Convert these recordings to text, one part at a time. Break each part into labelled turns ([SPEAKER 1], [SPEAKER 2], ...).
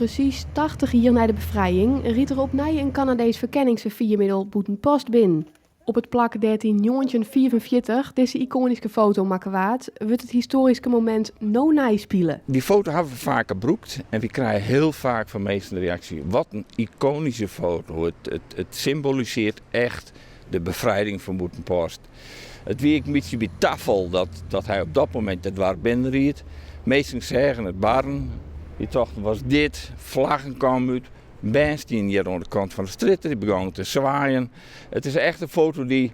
[SPEAKER 1] Presys 80 jier nei de befrijing rydt der opnij in Kanadeesk ferkenningsferfiermiddel Bûtenpost binnen. Op it plak dêr't yn 1945 dizze ikoanyske foto makke waard, wurdt it histoaryske momint no neispile.
[SPEAKER 2] Dy foto hawwe we faker brûkt en wy krije hiel faak fan minsken de reaksje, wat in ikoanyske foto, it symbolisearret echt de befrijding fan Bûtenpost. It wie ek in bytsje by tafal dat hy op dat momint it doarp binnenried. Minsken seagen it barren, dy tochten wat is dit, flaggen kamen út, bern stienen hjir oan de kant fan de strjitte, dy begonnen te swaaien. It is echt in foto dy't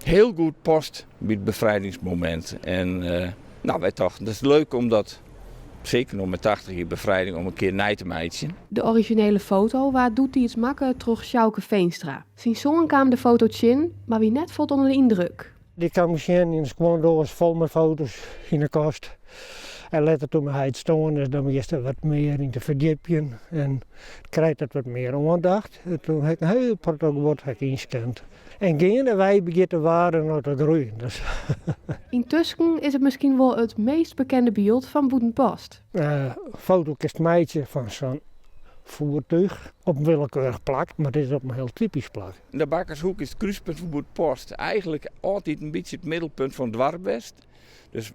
[SPEAKER 2] hiel goed past by it befrijdingsmomint. En no, wy tochten dat is leuk om dat, seker no mei 80 jier befrijding, om in kear nei te meitsjen.
[SPEAKER 1] De orizjinele foto waard doetiids makke troch Sjouke Veenstra. Syn soan kaam de foto tsjin, mar wie net fuort ûnder de yndruk.
[SPEAKER 3] Dy kaam sjen yn in skuondoas fol mei foto's yn de kast. En letter toen myn heit stoarn is, dan begjinst der wat mear yn te ferdjipjen en krijt dat wat mear oandacht. En toen ha ik in hiel protte guod ha ik ynscand. En geandewei begjint de waarde noch te groeien. Dus.
[SPEAKER 1] Yntusken is it miskien wol it meast bekende byld fan Bûtenpost.
[SPEAKER 3] Foto kinst meitsje fan sa'n foertúch op in willekeurich plak, mar dit is op in hiel typysk plak.
[SPEAKER 2] De Bakkershoek is it krúspunt fan Bûtenpost. Eigenlik altyd in bytsje it middelpunt fan it doarp west. Dus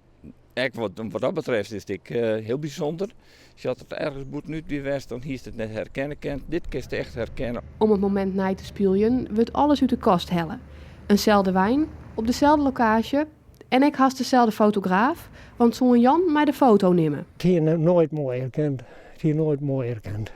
[SPEAKER 2] ek wat dat betreft is it ek hiel bysûnder. As it ergens bûtenút wie west, dan hiest it net herkenne kind. Dit kinst echt herkenne.
[SPEAKER 1] Om it momint nei te spyljen wurdt alles út de kast helle. Inselde wein, op deselde lokaasje en ek hast deselde fotograaf, want soan Jan mei de foto nimme.
[SPEAKER 3] It hie noait moaier kind. It hie noait moaier kind.